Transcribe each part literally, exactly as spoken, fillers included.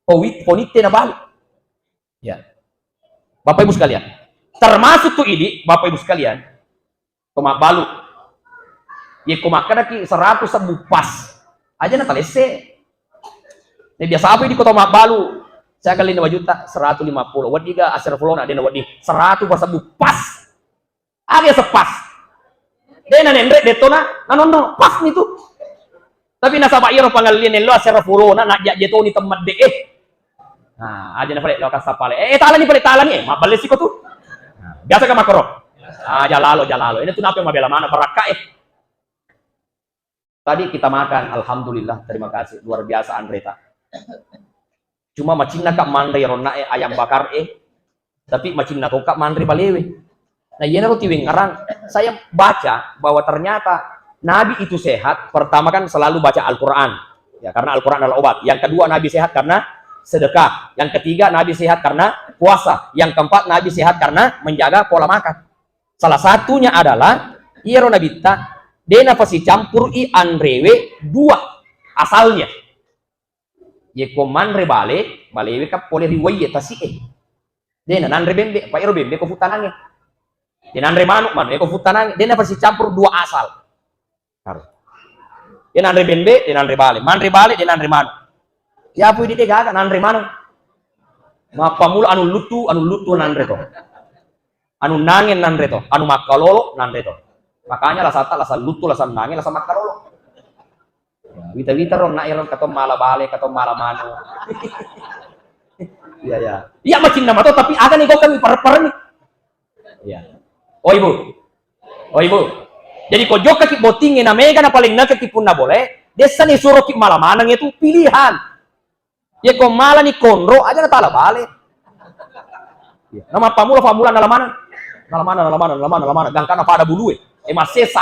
Powi-, ponitte nabalu. Ya. Bapak Ibu sekalian, termasuk tu idi, Bapak Ibu sekalian, to mabbalu. Ye ko makkedaki seratu sebbu pas, aja na talesse. Ne biasa apa idi ko to mabbalu? Saya kali lima juta, seratus lima puluh. Wedding ga asera fulona, de na wedding. Seratu pas sebbu pas. Aga sepas. De na nenre de tona, nanonno pas ni tu. Tapi nasaba iyaro pangelli nello asera fulona, najja je toni temmedde e. Nah, aja na pale lo kasa pale. Eh, eh, talani pale, talani, eh, mabballe siko tu. Nah, biasa ka makoro. Ah, jalalo, jalalo. Ini tu nape mabela mana barakka e. Tadi kita makan, alhamdulillah, terima kasih, luar biasa anreta. Cuma macinna ka manre ronnae ayam bakar e, tapi macinna toka manre balewe. Nah, iyanaro tiwengngerang, saya baca bahwa ternyata Nabi itu sehat, pertama kan selalu baca Al-Quran. Ya, karena Al-Quran adalah obat. Yang kedua, Nabi sehat karena sedekah. Yang ketiga, Nabi sehat karena puasa. Yang keempat, Nabi sehat karena menjaga pola makan. Salah satunya adalah iyaro Nabitta de nafasicampurui anrewe dua asalnya. Yeko manre bale, balewe kan pole ri waiye tasi'e. De nanre bembe, apa ero bembe ko futtanange. De nanre manuk, manuk ko futtanange. De nafasicampur dua asal. Harus. De nanre bembe, de nanre bale. Manre bale, de nanre manuk. Ya apa idi de gaga nanre manuk. Mappamula anu luttu, anu luttu nanre to. Anu nange nanre to, anu makkalolo nanre to. Makanya lasata lasa luttu, lasa nange, lasa makkalolo. Ya, wita-wita ro na ero kato mala bale, kato mala manu. Iya, ya. Iya macinna mato, tapi aga ni gokang pareng-pareng. Iya. Oh, Ibu. Oh, Ibu. Jadi ko jokka ki botting e na mega na paling nake ki punna bole, dessa ni suro ki mala maneng itu pilihan. Yeko malani konro, aja natala bale. Iya. Namappamula-pamula nala maneng. Nala maneng, nala maneng, nala maneng, nala maneng. Gangkana pada bulue. E massesa.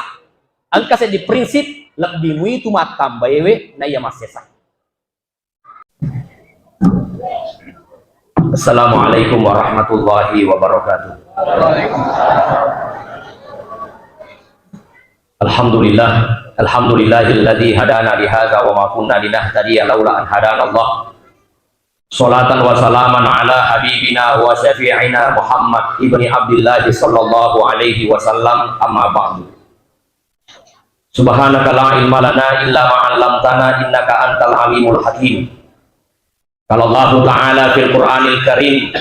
Engka seddi prinsip, lebbi muitu mattambaewe, na iya massesa. Assalamualaikum warahmatullahi wabarakatuh. Alhamdulillah, alhamdulillahilladzi hadana lihadza wa ma kunna linahtadiya laula an hadanallah. Salatan wa salaman ala habibina wa syafi'ina Muhammad ibni Abdillah sallallahu alaihi wasallam, amma ba'du. Subhanaka la ilma lana illa ma 'allamtana innaka antal alimul hakim. Qala Allahu ta'ala fil Qur'anil Karim,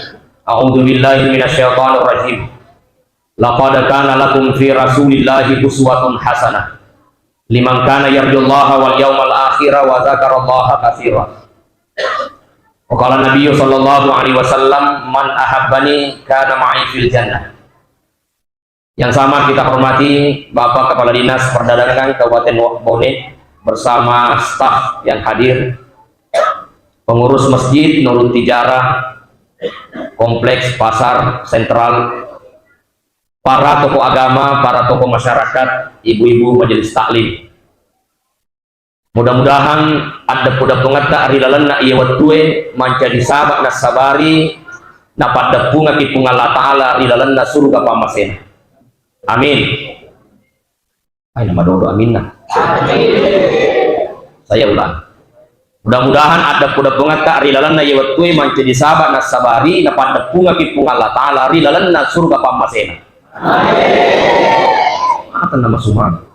a'udzu billahi minasy syaithanir rajim. Laqad kana lakum fi Rasulillahi uswatun hasanah liman kana yarjullaha wal yawmal akhira wa dzakarallaha katsira. Wa qala Nabiyyu sallallahu alaihi wasallam, "Man ahabbani kana ma'i fil jannah." Yang sama kita hormati Bapak Kepala Dinas Perdagangan Kabupaten Bone bersama staf yang hadir, pengurus Masjid Nurut Tijarah, Kompleks Pasar Sentral, para tokoh agama, para tokoh masyarakat, ibu-ibu majelis taklim. Mudah-mudahan addeppu-deppungetta ri lalenna iye wettue mancaji saba' nassabari napaddeppungaki Puang Allah Ta'ala ri lalenna suruga pammasena. Amin. Ai, namadodo aminna. Saya ulang. Mudah-mudahan addeppu-deppungetta ri lalenna iye wettue mancaji saba' nassabari napaddeppungaki Puang Allah Ta'ala ri lalenna suruga pammasena. Amin. Mata nama sumang.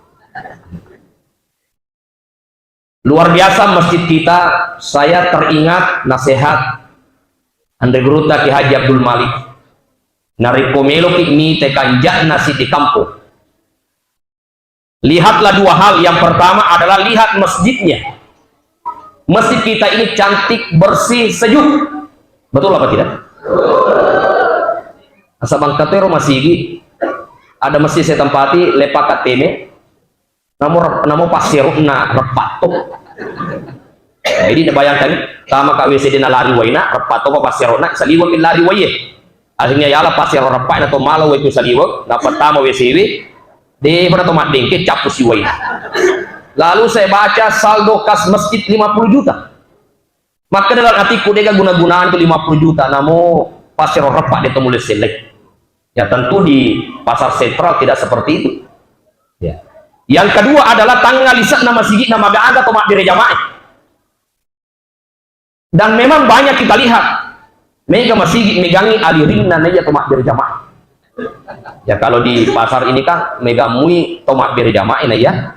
Luar biasa masjid kita, saya teringat nasihat Anre Gurutta Ki Haji Abdul Malik. Narekko meloki mite kanja'na siddi kampong, lihatlah dua hal. Yang pertama adalah lihat masjidnya. Masjid kita ini cantik, bersih, sejuk. Betul apa tidak? Nasaba engka tero masigi, ada masjid saya tempati, lepak K T M, Namo rep-, namo passero'na reppa to. Jadi bayangkan, tama ka W C D na lari waina, reppa to pa passero'na, saliweng lari waie. Akhirnya yala passero reppa na to mala wai tu saliweng, nappa tama W C W, de pada to maddengke cappu si waina. Lalu saya baca saldo kas masjid lima puluh juta. Makkeda dalam hatiku, dega guna-gunaan tu lima puluh juta, namo passero reppa de to mulle sellei. Ya, tentu di pasar sentral tidak seperti itu. Ya. Yang kedua adalah tangnga lise'na masigi'na maga aga to mabbere jamaah. Dan memang banyak kita lihat, mega masigi megangi alirinna naiya to mabbere jamaah. Ya, kalau di pasar ini kan mega mui to mabbere jamaah naiya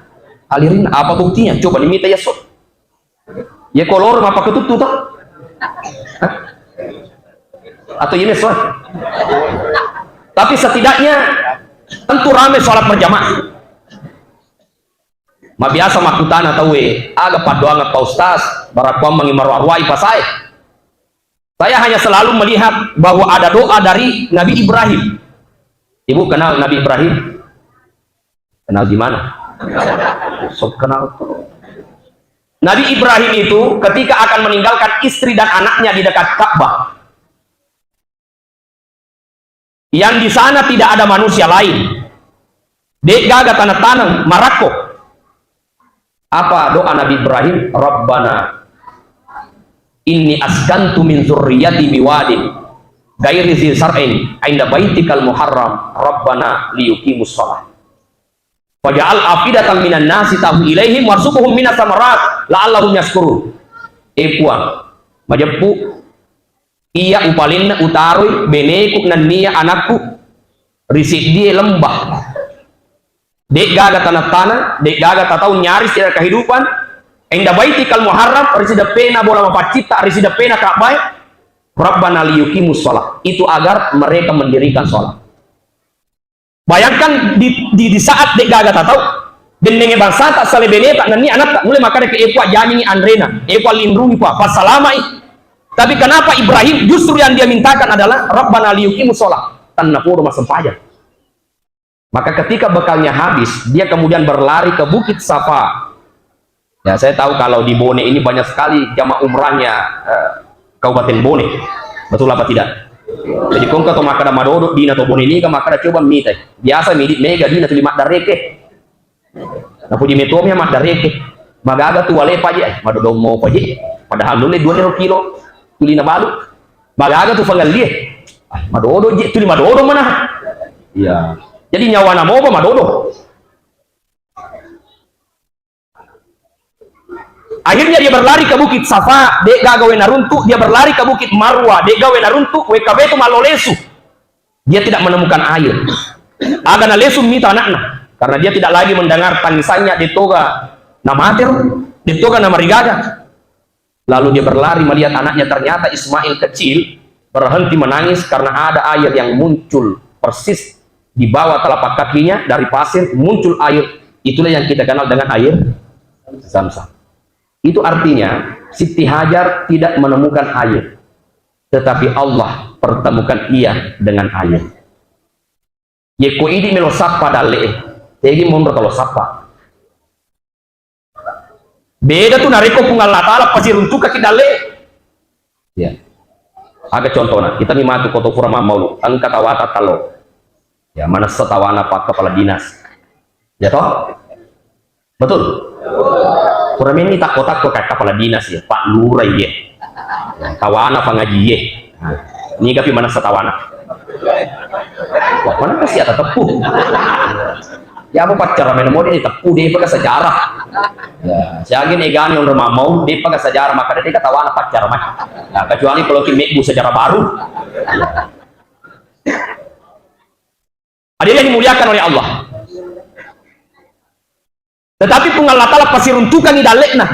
alirinna. Apa buktinya? Coba dimita ya so. Ya kolor apa ketuttu toh? Hah? Atau ini so? Tapi setidaknya tentu rame sholat berjamaah. Mabiasa makkutana tauwe, aga paddoangeng Pak Ustaz, barakkuammengi maruwa-ruwai pasae. Saya hanya selalu melihat bahwa ada doa dari Nabi Ibrahim. Ibu kenal Nabi Ibrahim? Kenal di mana? Sok kenal. Nabi Ibrahim itu ketika akan meninggalkan istri dan anaknya di dekat Ka'bah, yang di sana tidak ada manusia lain, de'gaga taneng-taneng marakko. Apa doa Nabi Ibrahim? Rabbana inni askantu min dzurriyyati biwadin ghairi dzi syar'in inda baitikal muharram rabbana liyuqimus shalah. Faj'al afidatan minan nasi tahwi ilaihim warzuqhum minas samarat la'allahum yaskurun. Eh Puang, majeppu iya upalenna utaroi beneku nenniya anakku ri seddie lembah. De'gaga taneng-taneng, de'gaga tatau nyaris tidak kehidupan. Inda baitikal muharram, ri sideppena bola mapaccitta, ri sideppena Ka'bah. Rabbana liyuqimus shalah. Itu agar mereka mendirikan sholat. Bayangkan di, di, di saat de'gaga tatau, bennenge bangsata, sale beneta, nenni anatta, nulle makkada ke, "Eh Puang, jamingi anrena, eh Puang, lindungi Puang, passalamai." Tapi kenapa Ibrahim justru yang dia mintakan adalah Rabbana liyuqimus shalah? Tennapodo massempajang. Maka ketika bekalnya habis, dia kemudian berlari ke Bukit Safa. Ya, saya tahu kalau di Bone ini banyak sekali jamaah umrahnya, eh, Kabupaten Bone. Betul apa tidak? Jadi, ko engka to makkada madodo dina to Bone niga makkada coba mitai. Biasa midi mega dina tuli maddareke. Napuji metomi maddareke. Magaga tu wale paje, eh, madodo mo paje. Padahal nulle dua kilo tuli nabalu. Magaga tu fangallie. Ah, madodo je, tuli madodo mana. Iya. Jadi nyawana mopa madodo. Akhirnya dia berlari ke Bukit Safa, de'gaga we naruntu, dia berlari ke Bukit Marwa, de'gaga we naruntu, we kabe tu mallo lesu. Dia tidak menemukan air. Aga nalesu mita anakna, karena dia tidak lagi mendengar tangisannya, de'toga namater, de'toga namarigaga. Lalu dia berlari melihat anaknya, ternyata Ismail kecil berhenti menangis karena ada air yang muncul persis di bawah telapak kakinya dari pasir, muncul air. Itulah yang kita kenal dengan air Zam-Zam. Itu artinya Siti Hajar tidak menemukan air, tetapi Allah pertemukan ia dengan air. Yekko idi melo sappa dalle'e, tegi monro talo sappa. Beda tu narekko Puang Allah Taala pasiruntukaki dalle'e. Ya. Aga contona, kita mi matu ko to pura mammaulu, engka tawata tallo. Ya, manessa tawana pak kepala dinas. Ya toh? Betul? Pura menni takko-takko ka kepala dinas ya, Pak Lurah ya. Tawana pangaji ya. Nah, niga pi manessa tawana. Wah, mana kasih ada teppu. Ya, apa pacara main mode ini teppu deh, pakai sejarah. Ya, siagi negani orang mamau, dia pakai sejarah, maka dia ketawa anak pacar mah. Ya, kecuali kalau ki mebbu sejarah baru. Hadirin yang dimuliakan oleh Allah. Tetapi Puang Allah Taala pasiruntukangi dalle'na.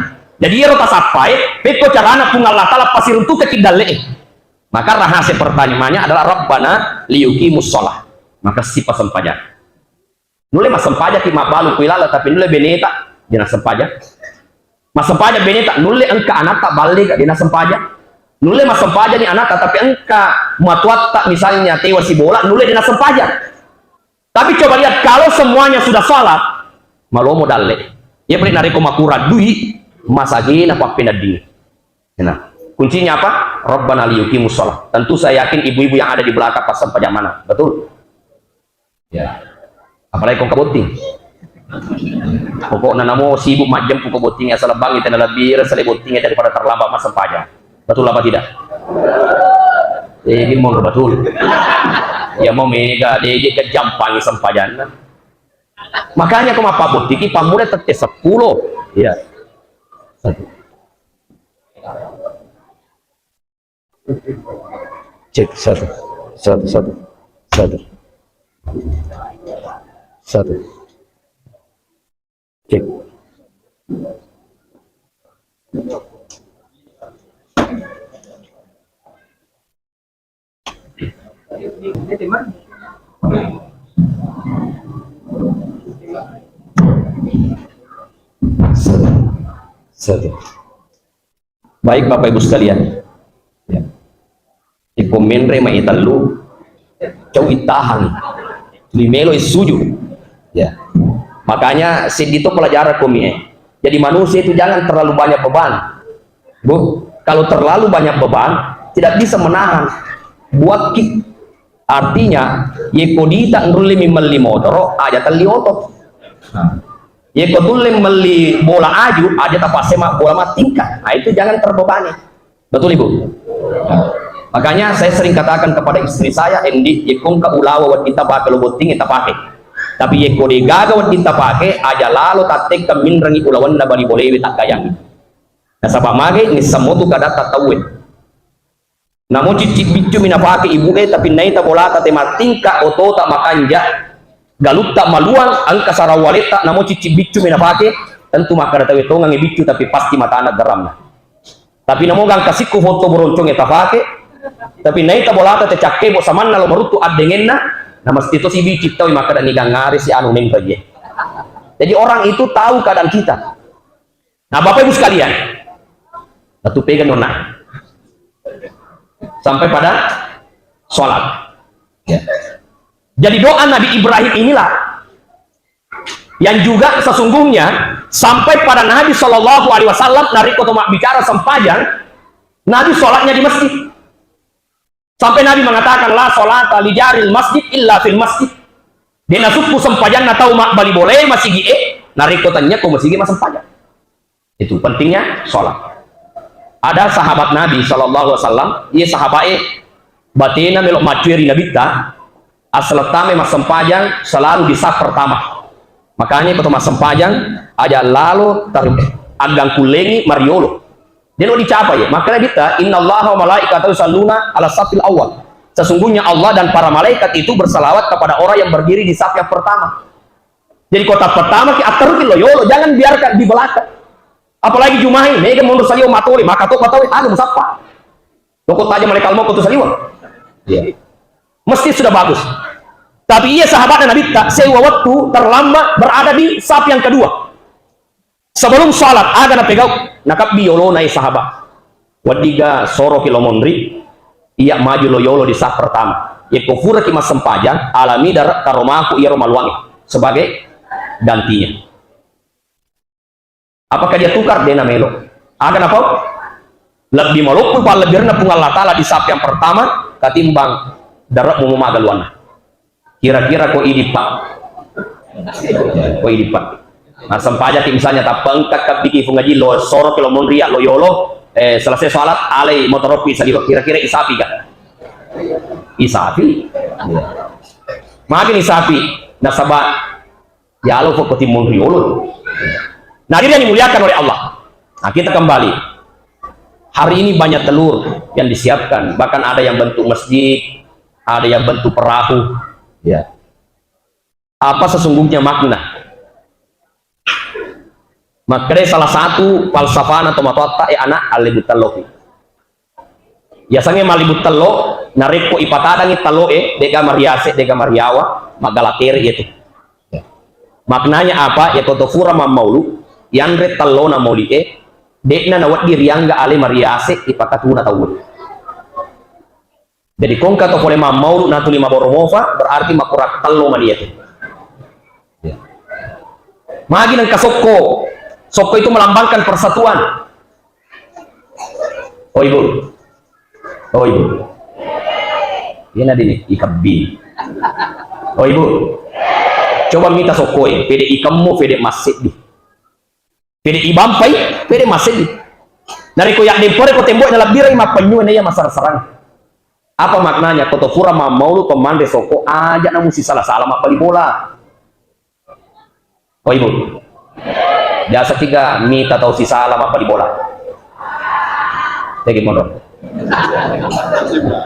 Jadi iyaro tasappae, pekko carana Puang Allah Taala pasiruntukaki dalle'e. Maka rahasia pertamanya adalah Rabbana liyuqimus shalah. Maka sipa sempajang. Nulle massempajaki mabbalu ku ilala, tapi nulle beneta, de' nassempajang. Massempajang beneta, nulle engka anatta ballega, de' nassempajang. Nulle massempajang ni anatta, tapi engka matuatta misalnya tewa sibola, nulle de' nassempajang. Tapi coba lihat, kalau semuanya sudah salat, malomo dalle. Ya, paling narekko makurang dui, masagena pappeneddingi. Nah, kuncinya apa? Rabbana liyuqimus shalah. Tentu saya yakin ibu-ibu yang ada di belakang pasang pajamana. Betul? Ya. Apalagi kong kabotting. Pokoknya namo sibuk majjempu kabotting, asal bangi tena lebih, asal botting daripada terlambat massempajang. Betul apa tidak? Eh, ini mau betul. Ya mau mega, dege kejampangi sempajanna. Makanya aku mappabottiki pammula tette seppulo. Iya. Cek, satu, satu, satu, satu, satu. Cek. Satu. Satu. Baik, Bapak Ibu sekalian. Ya. Iko menre mai tellu, cau ittahang. Limelo isuju. Ya. Makanya seddi to pelajaran komi, eh. Jadi manusia itu jangan terlalu banyak beban. Bu, kalau terlalu banyak beban, tidak bisa menahan. Buat ki-, artinya, ye kodita nrulle mi melli motoro, aja telli oto. Nah. Ye ko tulle melli bola aju, aja tapasse ma-, bola mattingka. Nah, itu jangan terbebani. Betul, Ibu? Nah, makanya saya sering katakan kepada istri saya, "Endi, ye ko engka ulawa wedding tapake lo botting, tapake. Tapi ye ko de gaga wedding tapake, aja lalo tattekka minrengi ulawanna bali bolewe taggayangi." Nasaba mage nisseng motu kadatta tauwe. Namo cicci biccu mi napake ibu e, tapi naita bolata te mattingka, otota makanja, galutta maluang, engka sarawaletta, namo cicci biccu mi napake, tentu makkada tauwe tongang e biccu, tapi pasti matana geramna. Tapi namo gangka sikku foto boroncongnge tapake, tapi naita bolata te cakkebo samanna lo maruttu addengenna, na mesti to si bicci tauwe makkada ni gangare si anu neng paje. Jadi orang itu tahu keadaan kita. Nah, Bapak Ibu sekalian, satu pegang nona. Sampai pada sholat. Ya. Jadi doa Nabi Ibrahim inilah yang juga sesungguhnya sampai pada Nabi Shallallahu Alaihi Wasallam, narekko to mabbicara sempajang, Nabi sholatnya di masjid. Sampai Nabi mengatakan, "La sholata li jaril masjid illa fil masjid." Dena sukku sempajanna tau mabbali bolae masigi e, narekko tania ko masigi massempajang. Itu pentingnya sholat. Ada sahabat Nabi Shallallahu Alaihi Wasallam, iya sahabat e batena melo maccue ri Nabitta, asal tame massempajang selalu di saf pertama. Makanya iko to massempajang, aja lalo ter-, agangkullengi mariolo. Deno dicapai, makkeda Nabitta, "Innallaha wa malaikatahu yusalluna ala safil awal." Sesungguhnya Allah dan para malaikat itu berselawat kepada orang yang berdiri di saf yang pertama. Jadi kota pertama ki atteruki lo yolo, jangan biarkan di belakang. Apalagi jumai, mega mundur saliwa matole, maka to matole, ada musappa. Loko taja malaikat maut ko tu saliwa. Iya. Mesti sudah bagus. Tapi iya sahabatnya Nabitta, sewa waktu terlambat berada di saf yang kedua. Sebelum salat, aga napegau, nakabbi yolona e sahabat. Weddiga soroki lo monri, iya maju lo yolo di saf pertama. Yekko furaki massempajang, alami dare karomaku iyaro maluange sebagai gantinya. Apakah dia tukar? De namelo. Aga napau? Lebbi maloppo pallebbirenna Puang Allah Ta'ala di saf yang pertama katimbang dare'mu mumagaluanna. Kira-kira ko idi, Pak? Ko idi, Pak? Nah, sempajaki misalnya, tappa engka kabbiki Fung Aji lo soro ki lo monria lo yolo, eh, selesai salat, alai motoroppi saliwa, kira-kira isapi ga? Isapi. Iya. Magi isapi, nasaba yalo fokko timmong riolo. Nah, hadirin yang dimuliakan oleh Allah. Nah, kita kembali. Hari ini banyak telur yang disiapkan, bahkan ada yang bentuk masjid, ada yang bentuk perahu. Ya. Apa sesungguhnya makna? Makanya salah satu falsafana tomatoatta e anak, alle butelloki. Yasengnge mallibu tello, narekko ipatadangngi tello e, de'ga mariase, de'ga mariawa, maggala tere iyatu. Maknanya apa? Yako to fura mammaulu, yanre tellona mauli e, de'na nawedding riangga ale mariase ipakatuna tauwe. Jadi kongka to pole mammaulu natuli maboro mofa, berarti makurang tello mani iyatu. Ya. Magi nengka sokko. Sokko itu melambangkan persatuan. Oh, Ibu. Oh, Ibu. Iyana dini ikebbi. Oh, Ibu. Coba mita sokko e, pede ikemmu, pede masseddi. Pede ibampai, pede masseddi. Narekko yaddempore ko tembok nalabbirai mappenyue na iya masara-sarang. Apa maknanya? Ko to fura mammaulu to manre sokko, aja namu sisala-sala mabbali bola. Oh, Ibu. Biasa tiga mita tau sisala mabbali bola. Tegi mondo.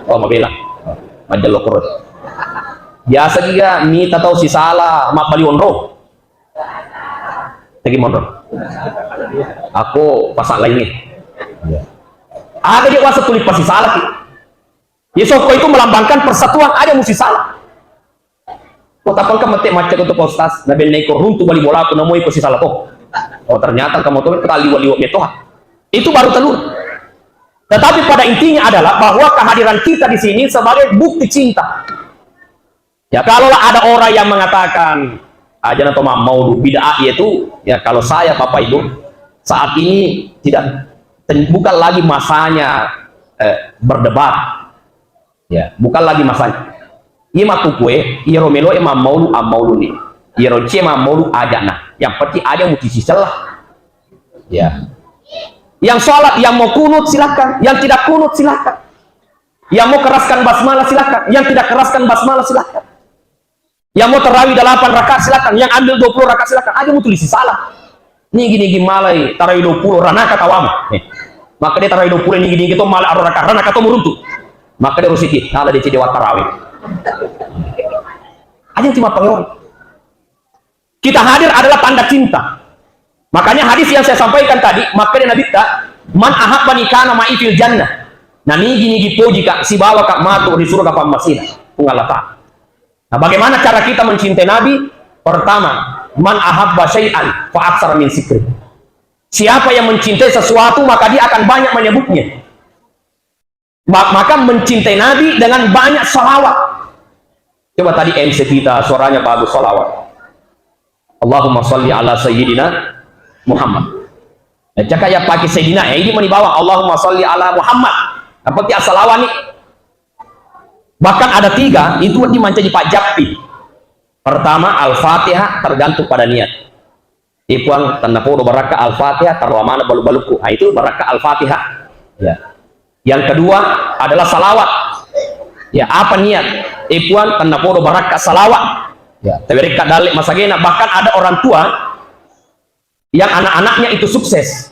Oh, mabela. Majjello koro. Biasa juga mita tau sisala mabbali onro. Tegi monro. Aku pasang lainnya. Ada dia wasa tuli pasisalaki. Yesus ko itu melambangkan persatuan, aja musti salah. Oh, tapang ka mette macca ko to, Pak Ustaz, na bennai ko runtu bali bolaku, na moi ko sisala to. Oh, ternyata kamu to tali wali metoha. Itu baru telur. Tetapi pada intinya adalah bahwa kehadiran kita di sini sebagai bukti cinta. Ya, kalaulah ada orang yang mengatakan, "Aja na to mammaulu, bid'ah itu," ya, kalau saya, Bapak Ibu, saat ini tidak, bukan lagi masanya, eh, berdebat. Ya, bukan lagi masanya. Iya makkukue, iyaro meloe mammaulu, ammauluni. Iyaro cie mammaulu, ajana. Yang penting aja muti sisella. Ya. Yang sholat, yang mau kunut silakan, yang tidak kunut silakan. Yang mau keraskan basmalah silakan, yang tidak keraskan basmalah silakan. Yang mau tarawih delapan rakaat silakan, yang ambil dua puluh rakaat silakan. Aja mutulisi salah. Nigi-nigi malai tarawih dua puluh ranaka tawamu. Eh. Maka dia tarawih dua puluh nigi-nigi to malai aro rakaat ranaka to muruntu. Maka dia rusiki, nala dia cedewa tarawih. Aja cuma pangeran. Kita hadir adalah tanda cinta. Makanya hadis yang saya sampaikan tadi, maka dia Nabi ta, "Man ahabbani kana ma'i fil jannah." Nah, nigi-nigi poji ka, sibawa ka matu ri surga pammasina. Pung Allah Ta'ala. Nah, bagaimana cara kita mencintai Nabi? Pertama, man ahabba syai'an fa aksara min zikri. Siapa yang mencintai sesuatu, maka dia akan banyak menyebutnya. Ma-, maka mencintai Nabi dengan banyak salawat. Coba tadi M C kita suaranya bagus, salawat. Allahumma salli ala Sayyidina Muhammad. Eh, cakap ya pakai Sayyidina, eh, ini mau dibawa. Allahumma salli ala Muhammad. Apa dia salawat nih? Bahkan ada tiga, itu dimancaji Pak Jappi. Pertama, Al-Fatihah tergantung pada niat. Eh, Puang, tennapodo barakka Al-Fatihah, tarwa mana balu-balukku. Ah, itu barakka Al-Fatihah. Ya. Yang kedua adalah salawat. Ya, apa niat? Eh, Puang, tennapodo barakka salawat. Ya, tawerekka dalle masagena. Bahkan ada orang tua yang anak-anaknya itu sukses.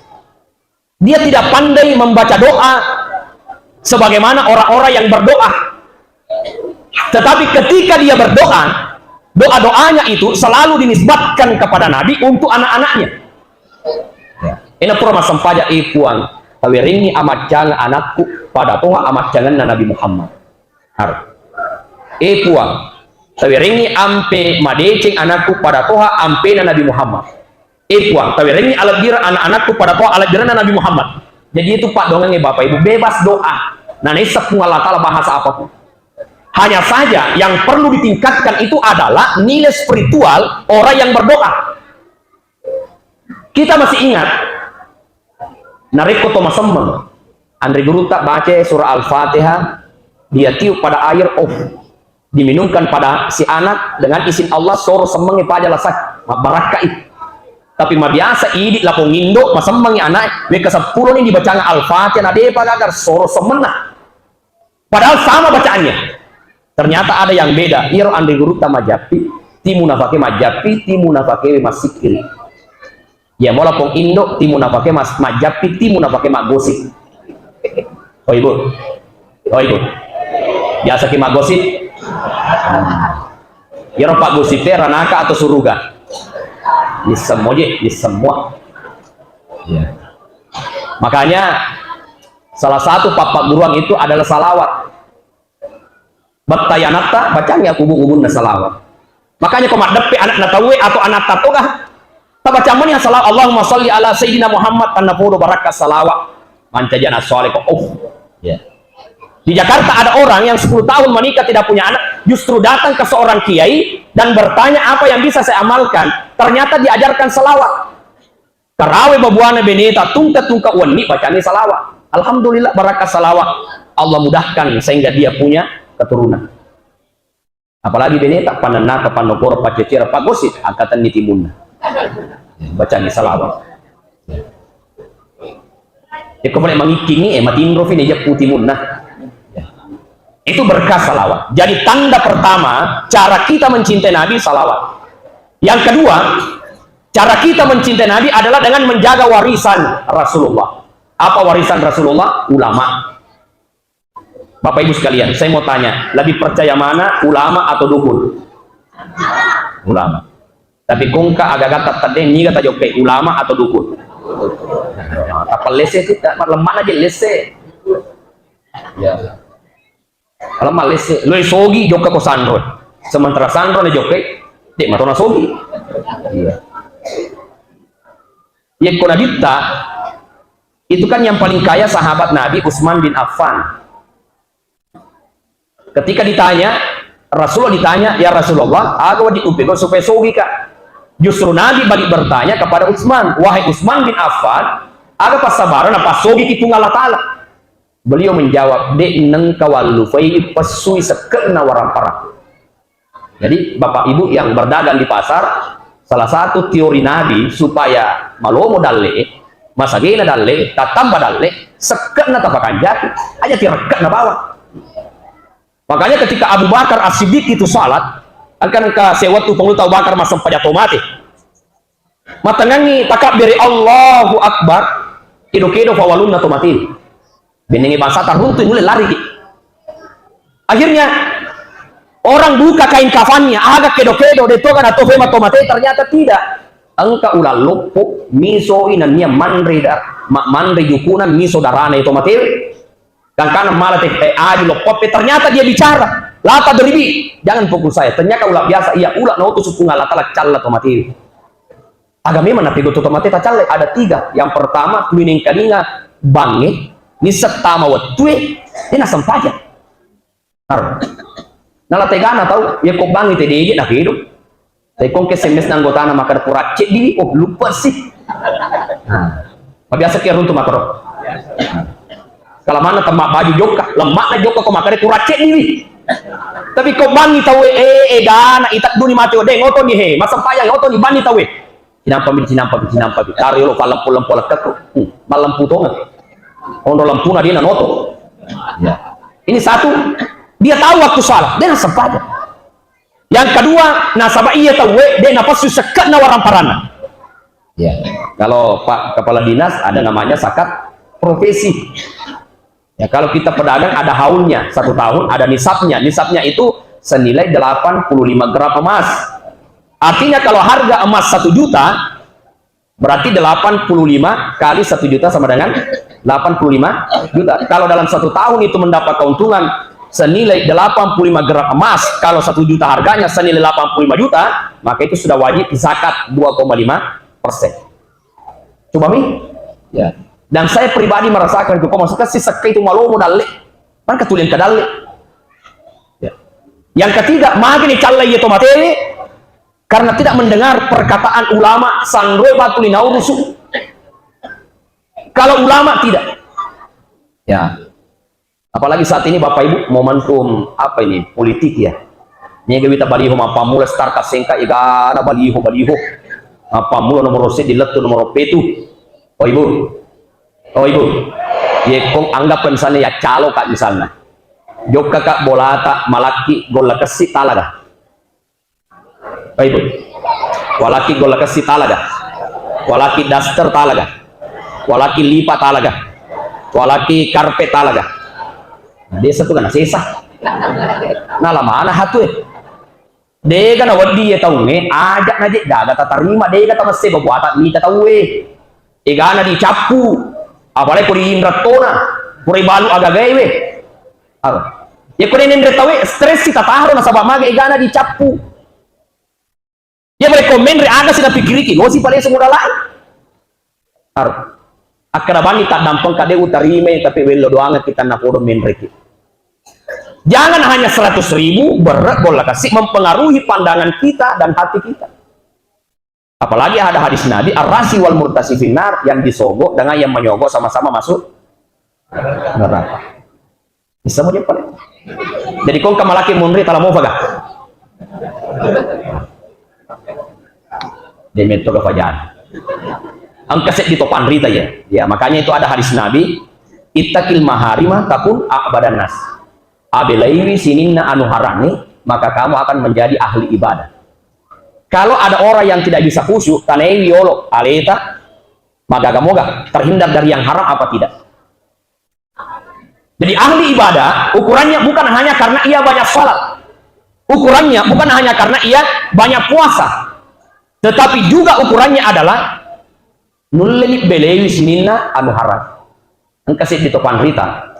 Dia tidak pandai membaca doa sebagaimana orang-orang yang berdoa. Tetapi ketika dia berdoa, doa-doanya itu selalu dinisbatkan kepada Nabi untuk anak-anaknya. Ya. Ena pura massempajang, eh Puang, tawerengngi amaccang anakku pada toha amaccangenna Nabi Muhammad. Har. Eh Puang, tawerengngi ampe madeceng anakku pada toha ampena Nabi Muhammad. Eh Puang, tawerengngi alebbireng anak-anakku pada toha alebbirenna Nabi Muhammad. Jadi itu paddoangengnge Bapak Ibu, bebas doa. Nah, naisseng Puang Allah Ta'ala bahasa apapun. Hanya saja yang perlu ditingkatkan itu adalah nilai spiritual orang yang berdoa. Kita masih ingat, narekko to masemmeng, anre gurutta baca surah Al-Fatihah, dia tiup pada air, oh, diminumkan pada si anak dengan izin Allah, soro semmengngi paja lasak, mabbarakkai. Tapi mabiasa idi lapong indo, masemmengngi anak, wekka seppulo ni dibacang Al-Fatihah, na depa gagar soro semmenna. Padahal sama bacaannya. Ternyata ada yang beda. Iyaro anre gurutta majjappi, timu nafake majjappi, timu nafake massikkiri. Ya, mola pong indo, timu nafake mas-, majjappi, timu nafake maggosip. Oh, Ibu. Oh, Ibu. Biasa ki maggosip. Iyaro paggosip e ranaka atau suruga? Di semua je, di semua. Ya. Makanya salah satu pappa guruang itu adalah salawat. Bettai anatta, bacangi aku ubu-ubunna salawat. Makanya ko maddeppe anakna tauwe atau anatta toga, tabaca meni salawat, Allahumma salli ala Sayyidina Muhammad, tanna podo barakka salawat. Mancaji anak soleh kok. Oh. Ya. Di Jakarta ada orang yang sepuluh tahun menikah tidak punya anak, justru datang ke seorang kiai dan bertanya apa yang bisa saya amalkan. Ternyata diajarkan salawat. Karawe babuana beneta tungka-tungka wenni bacani salawat. Alhamdulillah, barakka salawat. Allah mudahkan sehingga dia punya keturunan. Apalagi beneta panennaka, pannokoro, paccecera, paggosip, angkatenni timunna. Bacani salawat. Eko pale mangikkingi, eh, matinrofi ne jeppu timunna. Itu berkah salawat. Jadi tanda pertama cara kita mencintai Nabi, salawat. Yang kedua, cara kita mencintai Nabi adalah dengan menjaga warisan Rasulullah. Apa warisan Rasulullah? Ulama. Bapak Ibu sekalian, saya mau tanya, lebih percaya mana, ulama atau dukun? Ulama. Tapi kongka aga-aga tattedde, niga tajokkai, ulama atau dukun? Nah, tappa lesse itu, tak, lemmakna je lesse. Ya. Kalau malesse, lo sogi jokka ko sanro. Sementara sanro na jokkai, de matona sogi. Iya. Yekko Nabitta, itu kan yang paling kaya sahabat Nabi, Utsman bin Affan. Ketika ditanya, Rasulullah ditanya, "Ya Rasulullah, aga wajib upegau supaya sogi ka?" Justru Nabi balik bertanya kepada Utsman, "Wahai Utsman bin Affan, aga passabarang napassogi ki Puang Allah Ta'ala?" Beliau menjawab, "De nengka wallufai pessui sekke'na warampara." Jadi, Bapak Ibu yang berdagang di pasar, salah satu teori Nabi supaya malomo dalle, masagena dalle, tatamba dalle, sekke'na tapakanjaki, aja tirekke'na bawang. Makanya ketika Abu Bakar As-Siddiq itu salat, kan engka sewettu pengulu Abu Bakar massempajang to mate. Matengngangngi takabbere, Allahu Akbar, kedo-kedo fawalunna to mate. Bennengngi bangsa taruntu nulle lari ki. Akhirnya orang buka kain kafannya, aga kedo-kedo, de toga na to fema to mate, ternyata tidak. Engka ulang loppo, misoi nennia manre da-, ma-, manre jukuna, miso darana to mate. Gangkana mala te, eh, aju loppoppe, ternyata dia bicara. La tadribi, jangan pukul saya. Ternyata ulah biasa, iya ulah nautus Puang Allah Ta'ala calla to mate. Aga memang napigau to mate tacalle? Ada tiga. Yang pertama, tuli nengkalinga bangnge, nisseng tama wettue, de nassempajang. Har. Nala tegana tau, yekko bangngi te dede na kedo. Tapi kongke S M S na anggotana makkeda pura ceddiwi, oh, lupa sih. Nah, mabiasa ki runtu makkoro. Kalamanna temma baju jokka, lemmakna jokka ko makkeda pura ceddiwi. Tapi ko bangngi tau, eh, eh, dana, ita duni mate, de ngotoni he, massempajang ngotoni banni tau, eh. Cinampa mi, cinampa mi, cinampa mi. Taro yolo fallempu-lempu lekkekku. Hmm, mallempu tongeng. Onro lempuna de nanoto. Ya. Ini satu, dia tahu waktu salat, de nassempajang. Yang kedua, nasaba iya tauwe de napessu sekke'na waramparanna. Ya. Kalau Pak Kepala Dinas ada namanya zakat profesi. Ya, kalau kita pedagang ada haulnya, satu tahun ada nisabnya. Nisabnya itu senilai delapan puluh lima gram emas. Artinya kalau harga emas satu juta, berarti delapan puluh lima kali satu juta sama dengan delapan puluh lima juta. Kalau dalam satu tahun itu mendapat keuntungan senilai delapan puluh lima gram emas, kalau satu juta harganya senilai delapan puluh lima juta, maka itu sudah wajib zakat dua koma lima persen. Coba mi? Ya. Dan saya pribadi merasakan itu, kok maksudnya si sekka itu malomo dalle. Kan ketulian ke dalle. Ya. Yang ketiga, magi ni calla iya to matewe karena tidak mendengar perkataan ulama, sanroe patuli naurusu. Kalau ulama tidak. Ya. Apalagi saat ini Bapak Ibu, momentum apa ini? Politik ya. Niga wita baliho mappammula star kasengka, egana baliho, baliho. Mappammula nomor seddi lettu nomor pitu. Oh Ibu. Oh Ibu. Yekkong anggap misalnya ya calo Kak misalnya. Jokka Kak bolata malakki golla kessi talaga. Baik, Bu. Walaki golla kessi talaga. Walaki daster talaga. Walaki lipa talaga. Walaki karpet talaga. Nah, desa tu kan sesa. Nah, lamana hatu eh. Dega na weddi ya taunge, aja na je gaga tatarima, dega tamesse babuata mita tauwe. Egana dicappu, apalagi ko diinra tona, pura balu agagae we. Aro. Yekko nenre tawe, stres si tataro nasaba maga egana dicappu. Ya boleh komen re aga sih napikkiriki, lo si pale semua lain. Aro. Akkada bani tak dampeng kade utarime tapi wello doang kita napodo menreki. Jangan hanya seratus ribu berek bola kasih mempengaruhi pandangan kita dan hati kita. Apalagi ada hadis Nabi, "Ar-rasi wal murtasi finnar," yang disogok dengan yang menyogok sama-sama masuk neraka. Bisa mau dia paling. Jadi kau kamalaki munri tala mau faga. Demetto ga fajan. Engka seddi to panrita ya. Ya, makanya itu ada hadis Nabi, "Ittaqil maharima takun a'badan nas." Abelaiwi sininna anu harangi, maka kamu akan menjadi ahli ibadah. Kalau ada orang yang tidak bisa khusyuk, tanaiwi yolo aleta, magaga moga terhindar dari yang haram apa tidak? Jadi ahli ibadah ukurannya bukan hanya karena ia banyak salat. Ukurannya bukan hanya karena ia banyak puasa. Tetapi juga ukurannya adalah nulleni belewi sininna anu haram. Engka seddi to panrita.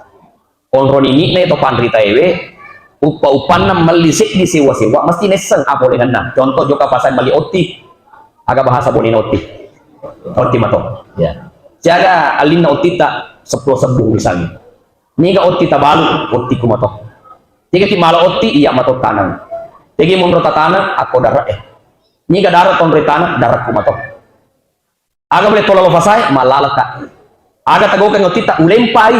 Onroni ni'na to panrita ewe, uppa-uppanna melli seddi sewa-sewa, mesti nesseng apa olengenna. Contoh, jokka pasar melli otti. Aga bahasa bonina otti? Otti mato. Ya. Siaga allinna ottitta seppulo sebbu misalnya. Niga otti tabalu, ottiku mato. Tega ki mala otti, iya mato taneng. Tega monro tataneng, akko dare'e. Niga dare tonroi taneng, darekku mato. Aga bole tolalo fasae, mallalaka. Aga tagokeng ottitta, ulempai.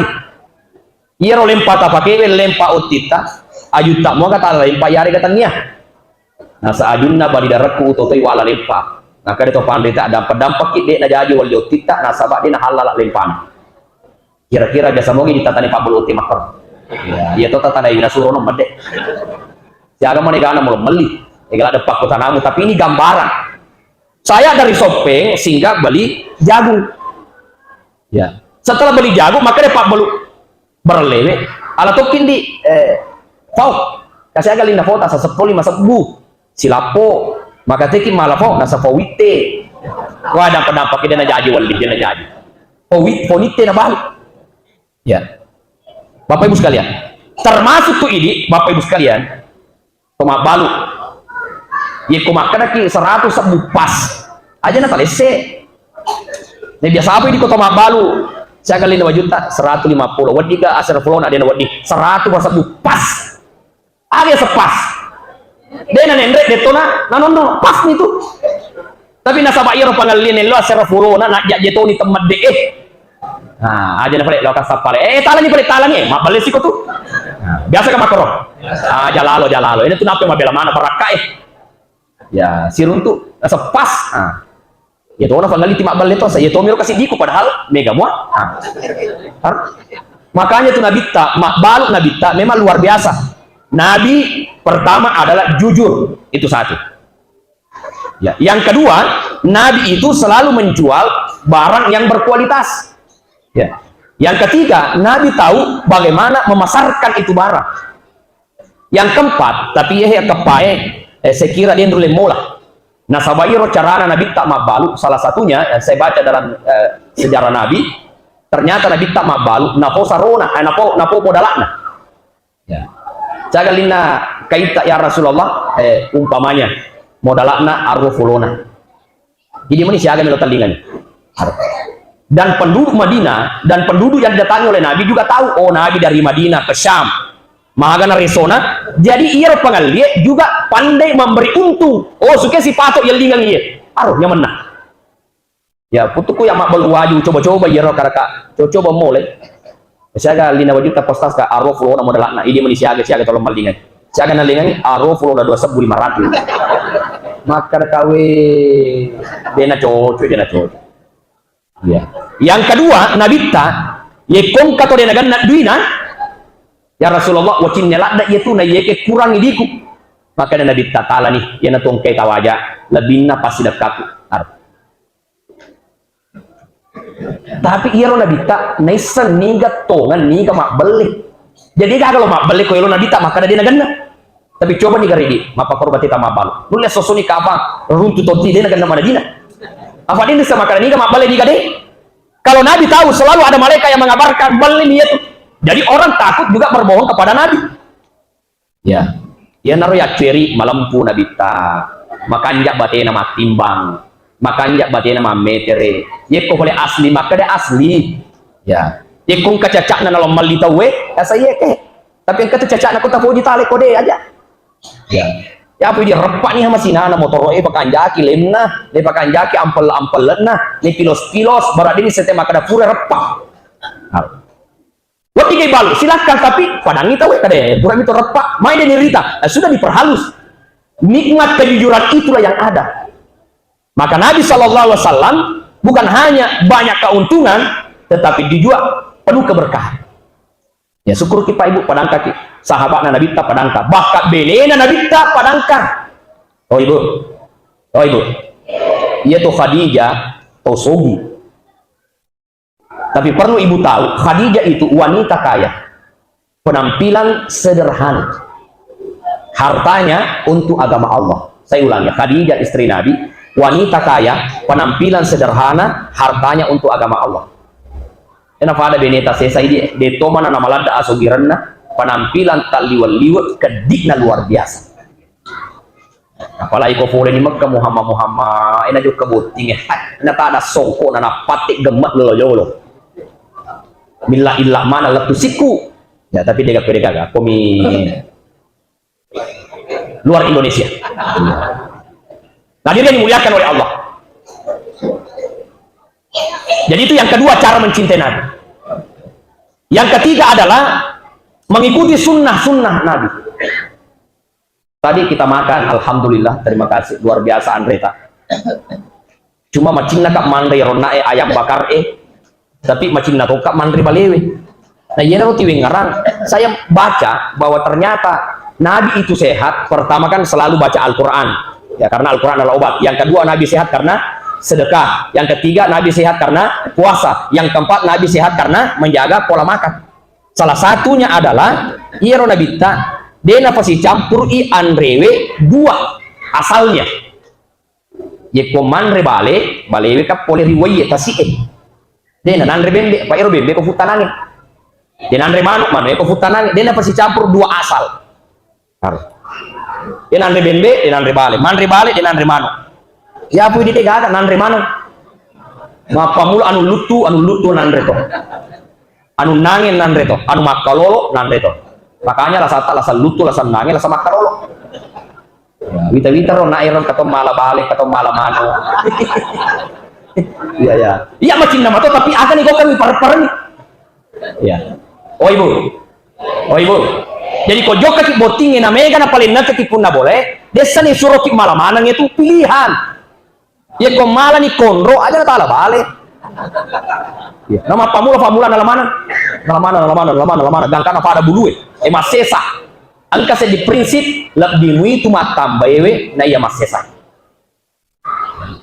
Iyaro lempa tapakewe, lempa ottitta, ajutta muaga talempa, iyarega tennia. Nasa ajunna bali darekku utotoi wala lempa. Nakkeda to panrita, dampeng-dampekki de najaji walli ottitta, nasaba de nahallala lempana. Kira-kira biasa mogi ditatani pabbulu otti makkoro. Iya to tatanai nasuro no medde. Siaga mane gana mulo melli. Egala deppakko tanamu, tapi ini gambaran. Saya dari Soppeng singgah beli jagung. Ya. Setelah beli jagung, maka dia pabbulu barellewe. Ala tokki ndi, eh, fau. Kasi aga linna fau tasa seppulo lima sebbu. Silappo. Maka teki mala fau, nasa fau witte. Wah, dampak-dampak dia najaji walli, dia najaji. Fau wit-, fau nitte na balu. Ya. Bapak Ibu sekalian, termasuk tu idi, Bapak Ibu sekalian, to mabbalu. Yekko makkedaki seratu sebbu pas, aja na talesse. Ne biasa apa idi ko to mabbalu? Siaga lina wajutta, seratu lima puluh. Weddi ga asera fulona de na weddi. Seratu sebbu pas. Aga sepas. De na nenre, de tona, na nonno, pas ni tu. Tapi nasaba iyaro pangelli nello asera fulona, na jajje toni temmedde, eh. Nah, aja na pale, lo kasap pale. Eh, talani pale, talani, eh. Mabballe siko tu. Nah, biasa kan makoro. Ah, jalalo, jalalo. Ini tu nape mabela mana parakka, eh. Ya, siruntu, sepas. Ah. Iya tona fangaliti mabballe to, sa iya tomiro kasiddiku padahal mega mua. Ah. Har-, makanya tu nabitta, mabbalu nabitta memang luar biasa. Nabi pertama adalah jujur, itu satu. Ya, yang kedua, Nabi itu selalu menjual barang yang berkualitas. Ya. Yang ketiga, Nabi tahu bagaimana memasarkan itu barang. Yang keempat, tapi iya he keppae, eh, saya kira dia dulu mola. Nasaba iro carana Nabitta mabbalu, salah satunya, eh, saya baca dalam, eh, sejarah Nabi, ternyata Nabitta mabbalu, napo sarona, eh, napo, napo modalakna. Ya. Cagallinna kaitta, "Ya Rasulullah, eh, umpamanya modalakna arua fulona." Jadi meni siaga melo tellingani. Dan penduduk Madinah dan penduduk yang didatangi oleh Nabi juga tahu, oh, Nabi dari Madinah ke Syam. Magana resona. Jadi iyaro pangallie juga pandai memberi untung. Oh, suke sipato yellingang iye. Aro nyamenna. Ya, putuku yang mabbalu waju, coba-coba iyaro karaka. Coba-coba mole. Siaga lina wajuta postas ka, arua fulona modalakna, idi meni siaga, siaga tolong mallingai. Siaga nallingai, arua fulona dua sebbu lima ratus. Maka kawe, dena cocok, dena cocok. Ya. Yang kedua, Nabitta, yekko engka to dena ganna duina, ya Rasulullah, wacinne ladda iya tu, na yeke kurang idiku. Maka Nabitta talani, yana tongkai tawaja, lebinna pasti dekkaku. Ar- Tapi iyaro Nabitta naisseng niga tongang, niga mabbelle. Jadi gaga lo mabbelle ko elo Nabitta makkada de nagenna. Tapi coba niga ridi, mappakkoro bateta mabbalu. Nulle sosoni kapang runtu totti de nagenna manajina. Apa de nissa makkada niga mabbelle niga de? Kalau Nabi tahu selalu ada malaikat yang mengabarkan, belle mi itu. Jadi orang takut juga berbohong kepada Nabi. Ya. Iyanaro yaccueri malempu Nabitta, makanja batena mattimbang, makanja batena mammetere. Yekko pole asli, makkeda asli. Ya. Yekko engka cacakna nalo malli tauwe, asa iyeke. Tapi engka tu cacakna ko tapoji tale kode aja. Ya. Ya apa dia reppa ni hama sinana motoro e pakanjaki lemna, ne pakanjaki ampel-ampelna, ne pilos-pilos, barang ini sete makkeda pura reppa. Nah. Wedding ibalu, silakan, tapi padangi tau, kada ya, pura mito reppa, mai dia nirita. Eh, sudah diperhalus. Nikmat kejujuran itulah yang ada. Maka Nabi Shallallahu Alaihi Wasallam bukan hanya banyak keuntungan, tetapi dia juga penuh keberkahan. Ya, syukur ki Pak Ibu, padangka ki. Sahabatna Nabitta padangka, bahkan belena Nabitta padangka. Oh Ibu, oh Ibu, iya tuh Khadijah, tau sogi. Tapi perlu Ibu tahu, Khadijah itu wanita kaya. Penampilan sederhana, hartanya untuk agama Allah. Saya ulangi, Khadijah istri Nabi, wanita kaya, penampilan sederhana, hartanya untuk agama Allah. Ena pada beneta sesa idi, de tomana namaladda asogirenna, penampilan tak liwet-liwet, kedikna luar biasa. Apalagi ko pole ni Mekka, Muhammad, Muhammad, ena jokka botting, eh. Hai, na tada songko, na napatte gemma lolo-lolo. Milla illa mana lettu sikku. Ya, tapi dega, dega, komi luar Indonesia. Hadirin yang dimuliakan oleh Allah. Jadi itu yang kedua cara mencintai Nabi. Yang ketiga adalah mengikuti sunnah-sunnah Nabi. Tadi kita makan, alhamdulillah, terima kasih, luar biasa anreta. Cuma macinna ka manre ronnae ayam bakar e, tapi macinna toka manre balewe. Nah, iya roti wengarang. Saya baca bahwa ternyata Nabi itu sehat, pertama kan selalu baca Al-Quran. Ya, karena Al-Quran adalah obat. Yang kedua, Nabi sehat karena sedekah. Yang ketiga, Nabi sehat karena puasa. Yang keempat, Nabi sehat karena menjaga pola makan. Salah satunya adalah iyaro Nabitta de nafasicampur'i anrewe dua asalnya. Yekko manre bale, balewe ka pole ri waiye tasi'e. De nanre bembe, pa ero bembe ko futtanange. De nanre manu, manu ko futtanange. De nafasicampur dua asal. Harus. De nanre bembe, de nanre bale. Manre bale, de nanre manu. Ya pui de gaga nanre manu. Mappamula anu luttu, anu luttu nanre to. Anu nange nanre to, anu makkalolo nanre to. Makanya lasa ta, lasa luttu, lasa nange, lasa makkalolo. Ya, wita-wita ro nae ro katong mala bale, katong mala manu. Iya, iya. Iya macinna mato, tapi aga ni gokka mi pareng-pareng. Iya. Oh, Ibu. Oh, Ibu. Jadi ko jokka ki bottinge na mega na paling nake ki punna bole, dessa ni suro ki mala maneng itu pilihan. Yekko malani konro, aja natala bale. Iya. Namappamula-pamula nala maneng. Nala maneng, nala maneng, nala maneng, nala maneng. Gangkana pada bulue. E massesa. Engka seddi prinsip, lebbi muitu mattambaewe, na iya massesa.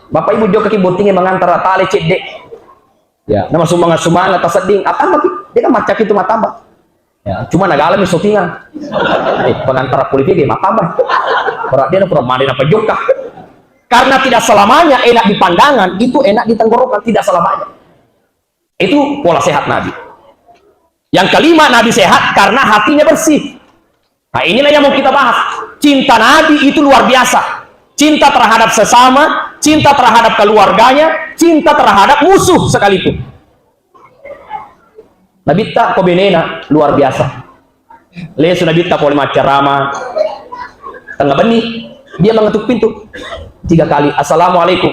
Bapak Ibu jokkaki bottinge mangantara tale cedde. Ya, nama sumanga-sumanga tasedding, atambaki. Dia kan macaki itu matamba. Ya, cuma nagalami syutingan. Eh, pengantara politik dia matamba. Pura dia pura mandi na pejokka. Karena tidak selamanya enak di pandangan, itu enak di tenggorokan, tidak selamanya. Itu pola sehat Nabi. Yang kelima, Nabi sehat karena hatinya bersih. Nah, inilah yang mau kita bahas. Cinta Nabi itu luar biasa. Cinta terhadap sesama, cinta terhadap keluarganya, cinta terhadap musuh sekalipun. Nabitta ko benena luar biasa. Lesu Nabitta pole maccarama. Tengah benni, dia mengetuk pintu. Tiga kali, "Assalamualaikum."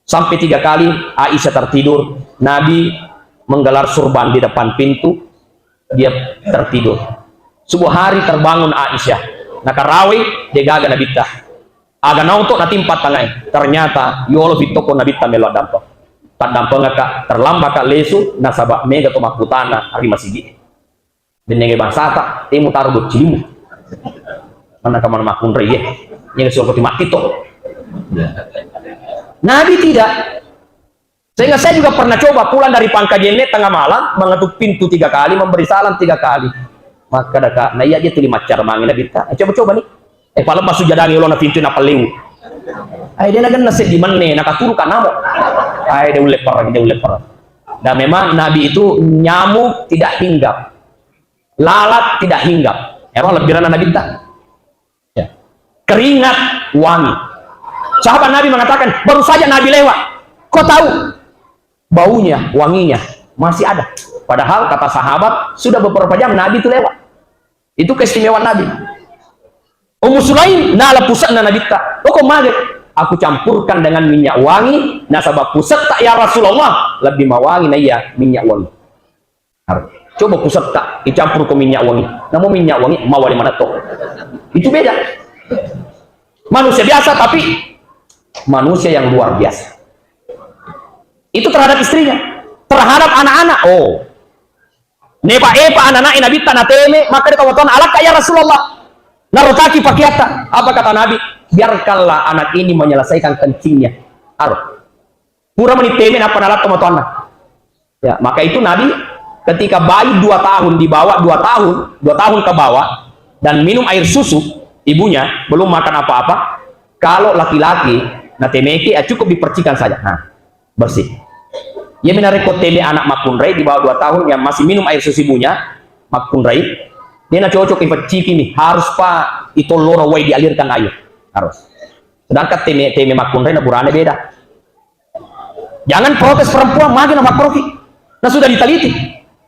Sampai tiga kali Aisyah tertidur. Nabi menggelar surban di depan pintu, dia tertidur. Subuh hari terbangun Aisyah. Nakarawai, degaga Nabitta. Aga naoto natimpa tangai. Ternyata yolo fittoko Nabitta melo addampeng. Taddampengaka, terlambaka lesu, nasaba mega to makkutana ri masigi. Bennenge bangsata, temu taro boccimu. Mana kamana makkunrai ye. Nyega suruh poti mati to. Nabi tidak. Sehingga saya juga pernah coba pulang dari Pangkajene tengah malam, mengetuk pintu tiga kali, memberi salam tiga kali. Maka daka, nah iya dia tuli maccar mangi Nabitta. Eh, coba-coba nih. Eh, palebba sujadangi ulona pintu napallewu. Ai, dia nagenna seddi menne, nakaturu kanamo. Ai, dia ulle perang, dia ulle perang. Dan memang Nabi itu nyamuk tidak hinggap. Lalat tidak hinggap. Ero lebbiranna Nabitta. Ya. Keringat wangi. Sahabat Nabi mengatakan, baru saja Nabi lewat. Kau tahu? Baunya, wanginya masih ada. Padahal kata sahabat, sudah beberapa jam Nabi itu lewat. Itu keistimewaan Nabi. Ummu Sulaim nala puse'na Nabitta. Loko mage, aku campurkan dengan minyak wangi, nasaba pusetta ya Rasulullah lebih mawangi naiya minyak wangi. Harus. Coba pusetta, dicampur ke minyak wangi. Namun minyak wangi, mawali mana toh. Itu beda. Manusia biasa, tapi manusia yang luar biasa. Itu terhadap istrinya. Terhadap anak-anak, oh. Nepa-epa anak-anak Nabitta nateme, maka dia tahu Tuhan, "Alakka ya Rasulullah." Narotaki pakiatta. Apa kata Nabi? "Biarkanlah anak ini menyelesaikan kencingnya." Aro. Pura meni teme napa nalak tomatoanna. Ya, maka itu Nabi Ketika bayi dua tahun di bawah, dua tahun, dua tahun ke bawah, dan minum air susu ibunya, belum makan apa-apa, kalau laki-laki, na temeke, ah, cukup dipercikan saja. Nah, bersih. Iya, mina rekko teme anak makkunrai di bawah dua tahun yang masih minum air susu ibunya, makkunrai, dia na cocok ipecciki nih, harus pa itolloro wai dialirkan air. Harus. Sedangkan teme, teme makkunrai na burane beda. Jangan protes perempuan, magi na makroki. Na sudah diteliti.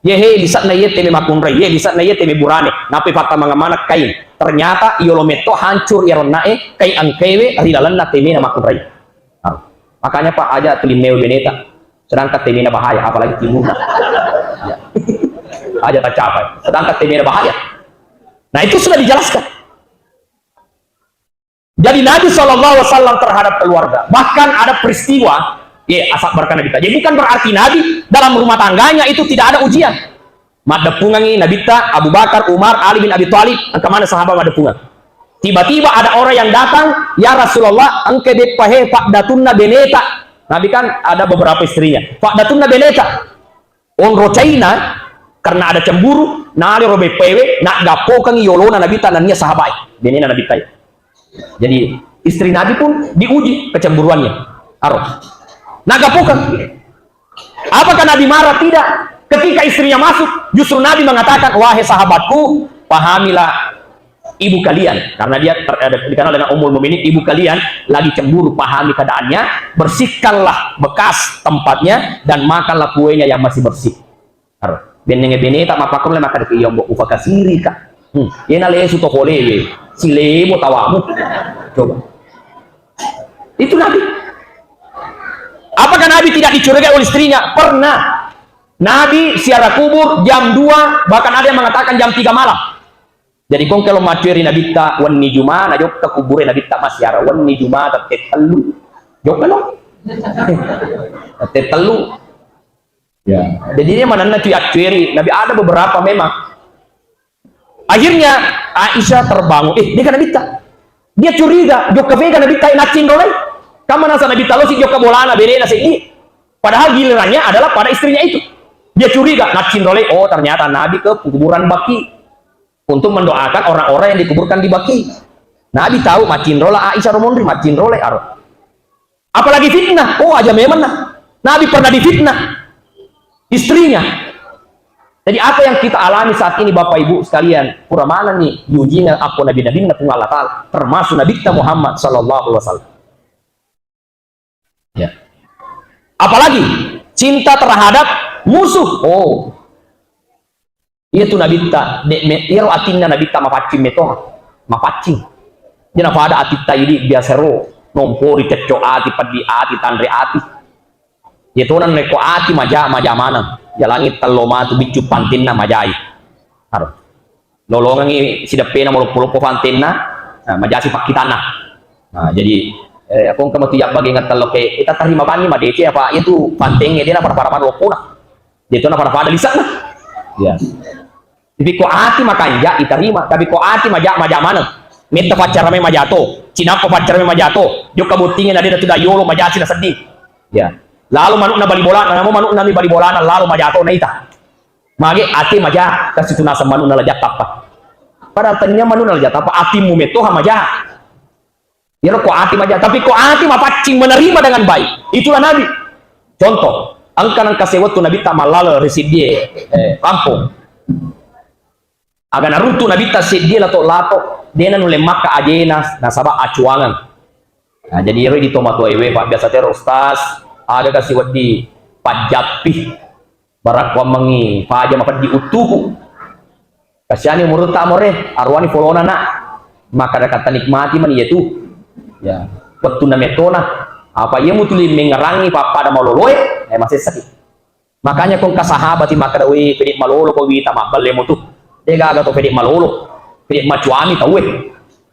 Ye he, lisa'na iye teme makkunrai, ye lisa'na iye teme burane. Nape fatta mangamana kain. Ternyata iyolo metto hancur iyaro nae, kain engkewe ri lalenna teme na makkunrai. Nah, makanya, Pak, aja tuli meo beneta. Sedangkan temena bahaya, apalagi timuna. Ya. Aja tercapai. Sedangkan temena bahaya. Nah, itu sudah dijelaskan. Jadi Nabi Shallallahu Alaihi Wasallam terhadap keluarga, bahkan ada peristiwa, ya, asal berkah Nabi. Jadi bukan berarti Nabi dalam rumah tangganya itu tidak ada ujian. Maddeppungangi Nabitta Abu Bakar, Umar, Ali bin Abi Thalib, engka mana sahabat maddeppungan. Tiba-tiba ada orang yang datang, "Ya Rasulullah, engka beppa he fa'datunna beneta." Nabi kan ada beberapa istrinya. "Fa'datunna beneta." Onro China, karena ada cemburu, nalero beppaewe, naggappokeng yolona Nabitta nennia sahabat, benena Nabitta. Jadi, istri Nabi pun diuji kecemburuannya. Aro. Naggappokeng. Apakah Nabi marah? Tidak. Ketika istrinya masuk, justru Nabi mengatakan, "Wahai sahabatku, pahamilah ibu kalian," karena dia ter-, ada, dikenal dengan Ummul Mukminin, "Ibu kalian lagi cemburu, pahami keadaannya, bersihkanlah bekas tempatnya dan makanlah kuenya yang masih bersih." Aro, bennenge beneta mappakko le makkeda ke yombo, "Ufakasiri ka." Hmm, yena lesu to pole ye, silemo tawamu. Coba. Itu Nabi. Apakah Nabi tidak dicurigai oleh istrinya? Pernah. Nabi ziarah kubur jam dua, bahkan ada yang mengatakan jam tiga malam. Jadi, kong kalau maccueri Nabitta wenni Juma, na jokka kubure Nabitta massiara wenni Juma tette tellu. Jokka lo? Tette tellu. Ya. Jadi, dia manenna cuy accueri. Nabi ada beberapa memang. Akhirnya Aisyah terbangun. Eh, dia kan Nabitta. Dia curiga, jokka vega Nabitta, eh, naccinrolai. Kamma nasa Nabitta lo si jokka bolana, berena seddi. Padahal gilirannya adalah pada istrinya itu. Dia curiga, naccinrolai. Oh, ternyata Nabi ke kuburan Baqi untuk mendoakan orang-orang yang dikuburkan di Baqi. Nabi tahu maccinrola Aisyah romonri, maccinrola aro. Apalagi fitnah. Oh, aja memang nah. Nabi pernah difitnah istrinya. Jadi apa yang kita alami saat ini, Bapak Ibu sekalian, pura mana nih diujinya apa nabi-nabi Puang Allah Ta'ala, termasuk Nabi kita Muhammad sallallahu alaihi wasallam. Ya. Apalagi cinta terhadap musuh. Oh. Iya tu Nabitta, de-, me-, iyaro atinna Nabitta mapaccing meto, mapaccing. Jena pada atitta idi biasa ro, nompori cecco ati, peddi ati, tanre ati. Iya tona rekko ati maja, maja maneng. Jalangi tello matu biccu pantinna majai. Aro. Lolongengi sideppena maloppo-loppo pantenna, nah, majasi pakkitanna. Nah, jadi, eh, aku engka matu jabba gengeng tello ke, kita terima bangi madece apa itu pantengnge dena pada-pada loppona. Dia tu na pada-pada lisanna. Ya. Tapi ko ati makanja, itarima. Tapi ko ati maja, maja maneng. Metta paccarame majato. Cinappa paccarame majato. Jokka bottinge na dena tu da yolo majasi na sedding. Ya. Lalu manukna bali bola, namo manukna mi bali bolana, lalu majato na ita. Mage ati maja, kasi tunaseng manukna la jattappa. Pada tania manukna la jattappa, atimmu metoha maja. Iyaro ko ati maja, tapi ko ati mapaccing menerima dengan baik. Itulah Nabi. Contoh, engka nengka sewettu Nabitta mallala ri siddie, eh, kampong. Aga naruntu Nabitta siddie lato-lato, dena nulle makka ajena nasaba acuangeng. Nah, jadi ero di tomatoa ewe, Pak, biasa tero, "Ustaz, aga kasi weddi pajjappi?" Barakkuammengngi paja mapeddi uttuku. Kasiani umurutta more, aruani folona na. Makkada kata nikmati mani yetu. Ya, wettunna metona. Apa iya mutuli mengerangi pappada maloloe, eh, masessaki. Makanya kongka sahabati makkada, "Wei, pede malolo ko wita mabballe mutu." Degaga to pede malolo. Pede macuami tauwe.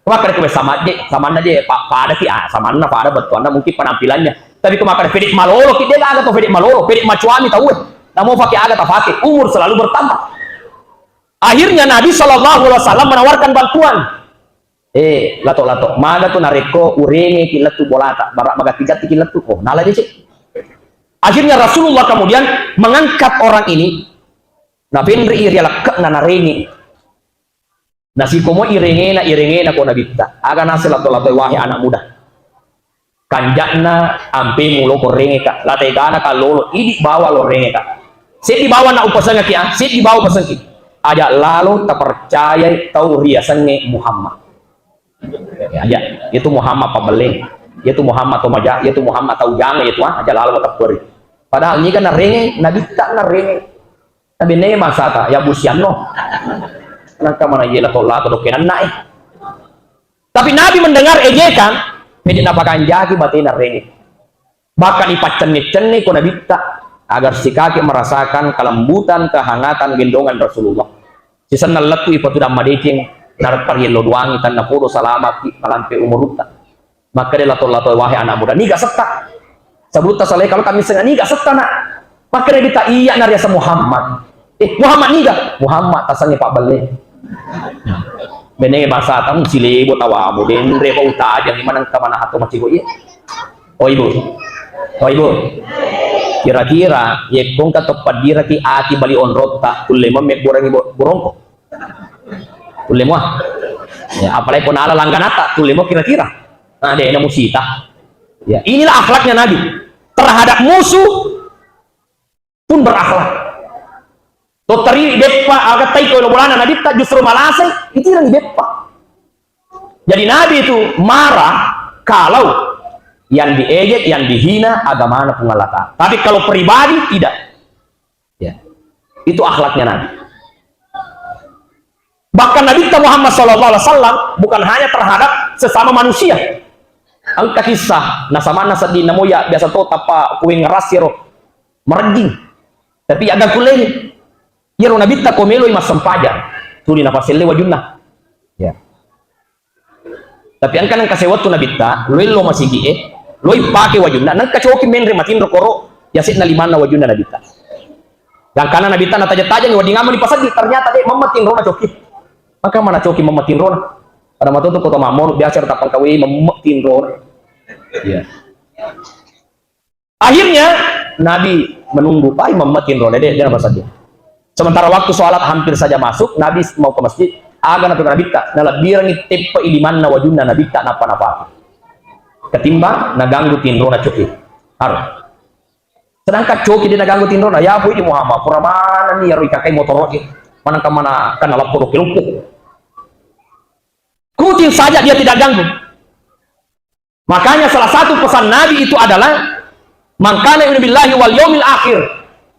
Makkada ko samadde, samanna je, pa-, padaki, ah, samanna pada bettuanna mungkin penampilannya. Tapi ko makkada pede malolo ki, degaga to pede malolo, pede macuami tauwe. Namo fake aga tafake, umur selalu bertambah. Akhirnya Nabi Shallallahu Alaihi Wasallam menawarkan bantuan. Eh, lato-lato, maga tu narekko urenge ki lettu bolata, bara magatti-gatti ki lettu, oh, nala decek. Akhirnya Rasulullah kemudian mengangkat orang ini, Napenre'i ri alekke'na, narenge'i. Nasikomo irengena, irengena ko Nabitta. Aga naseng lato-latoi, wahai anak muda. Kanja'na ampemu loko rengeka, lategana kallolo, idi bawa lo rengeka. Seddi bawa na upasengaki, ah, seddi bawa pasengki. Aja lalo tapercayai tau riasengnge Muhammad. Ya, aja. Itu Muhammad pabelle. Itu Muhammad to maja, itu Muhammad tau janga itu, ah, aja lalo tepperi. Padahal niga narenge, Nabitta narenge. Nabennengngi bangsata, ya busianno. Nangka mana iye lato-lato dokke nanna, eh. Tapi Nabi mendengar ejekan, jadi napakanjaki batena renge. Bahkan ipaccenne-cenne ko Nabitta, agar sikaki merasakan kelembutan, kehangatan gendongan Rasulullah. Sisenna lettu ipatudang madeceng, nareppa riello duangi, tanna podo salamaki malampe umurutta. Makkeda lato-lato, wahai anak muda, niga setta? Sebelum tasalai, kalau kami sengaja, niga setta, nak? Makkeda Nabitta, iya nariaseng Muhammad. Eh, Muhammad niga? Muhammad tasengnge pabelle. Bennengngi bangsa tamu silebo tawamu, denre ko utajang, maneng ke mana atau maciko iya. Oh ibu, oh ibu, kira-kira yekkongka toppaddiraki ati bali onrotta, tulle memme kurangi bo-, burongko. Tulle mua. Ya, apalagi ko nala langganata, tulle mua kira-kira. Nah, deh, namu sita. Ya, inilah akhlaknya Nabi. Terhadap musuh pun berakhlak. Tottari beppa, aga tai ko bolana Nabitta justru malase, itu yang beppa. Jadi Nabi itu marah kalau yang diejek, yang dihina agamana Puang Allah Ta'ala. Tapi kalau pribadi, tidak. Ya. Itu akhlaknya Nabi. Bahkan Nabi kita Muhammad sallallahu alaihi wasallam bukan hanya terhadap sesama manusia. Engka kisah, nasamanna sedding namo ya biasa to tappa kuing ngerasiro merejing. Tapi agak kuleni. Iyaro Nabitta ko meloi massempajang, tuli napaselle wajunna. Ya. Tapi engka nengka sewwattu Nabitta, loi lo masigi e, loi pake wajunna, nengka coki menre matinro koro, yase'na limanna wajunna Nabitta. Gangkana Nabitta nataja-taja ni wedding amani paseddi, ternyata de mamma tinrona coki. Maka mana coki mamma tinrona. Pada matoto kota mamonu biasa tapang kawei mamma tinrona. Iya. Akhirnya Nabi menunggu, pai mamma tinrona, de, de napaseddi. Sementara waktu sholat hampir saja masuk, Nabi mau ke masjid, aga nape Nabitta, nalebbirangi teppa ilimanna wajunna Nabitta nappa napake. Ketimbang naganggu tinrona coki. Harus. Sedangkan coki de naganggu tinrona, ya pui di Muhammad, pura mana ni yaro ikakai motoroki, mana kemana kena lapor luppu. Kutin saja dia tidak ganggu. Makanya salah satu pesan Nabi itu adalah, "Man kana yu'minu billahi wal yaumil akhir,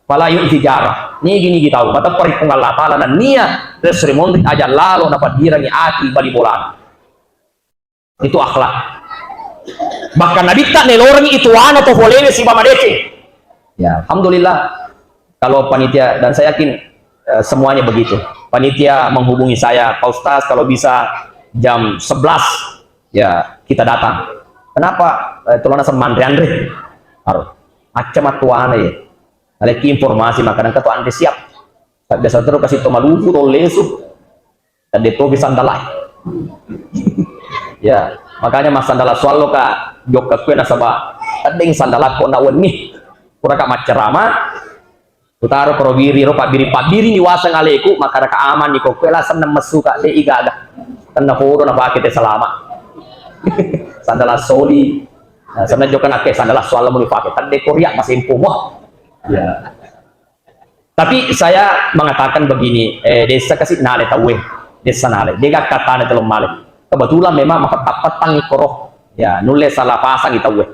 fala yu'zi jarah." Nigi-nigi tau, matepperi Puang Allah Ta'ala nennia resri monri aja lalo napaddirangi ati bali bolana. Itu akhlak. Bahkan Nabitta nelorengi itu wana to folewe siba madeceng. Ya, alhamdulillah. Kalau panitia, dan saya yakin, eh, semuanya begitu. Panitia menghubungi saya, "Pak Ustaz, kalau bisa jam sebelas, ya, kita datang." Kenapa? Eh, tulana semanre anre. Aduh, macam atuana ya. Aleki informasi makanan ketua anre siap. Tak biasa terus kasih to maluku to lesu. Tadde topi sandala. Ya, makanya massandala suallo ka jokka kue nasaba teddeng sandala ko na wenni. Pura ka maccerama, utaro koro biri ro pabbiri-pabbiri ni waseng aleku, maka raka aman ni ko kue la seneng messu ka de igaga. Tenna podo na pake te selama. Sandala soli. Nah, senna jokka nakke sandala suallo muni pake. Tadde korea masempo mo. Ya. Tapi saya mengatakan begini, eh, desa kasi nale tauwe, desa nale, dega katane telung male. Kebetulan memang mapettang-pettang ikoro, ya, nulle salah pasang i tauwe.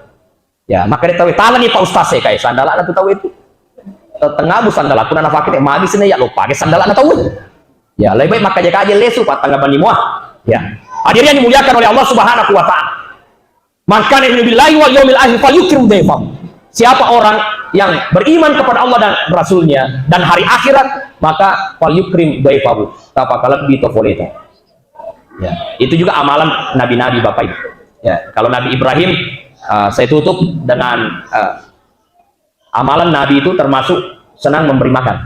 Ya, maka de tauwe tala ni Pak Ustaz saya kai sandalana tu tauwe itu. Tengah bu sandala kuna nafake te magi sini ya lupa ke sandalana tauwe. Ya, lebih baik maka jaga aja lesu patang bani mua. Ya. Hadirin yang dimuliakan oleh Allah Subhanahu wa Ta'ala. Man kana yu'minu billahi wal yaumil akhir falyukrim dhaifahu. Siapa orang yang beriman kepada Allah dan Rasulnya dan hari akhirat, maka falyukrim dhaifahu. Tapa kalebbi to foleta. Ya, itu juga amalan nabi-nabi Bapak Ibu. Ya, kalau Nabi Ibrahim, uh, saya tutup dengan, uh, amalan Nabi itu termasuk senang memberi makan.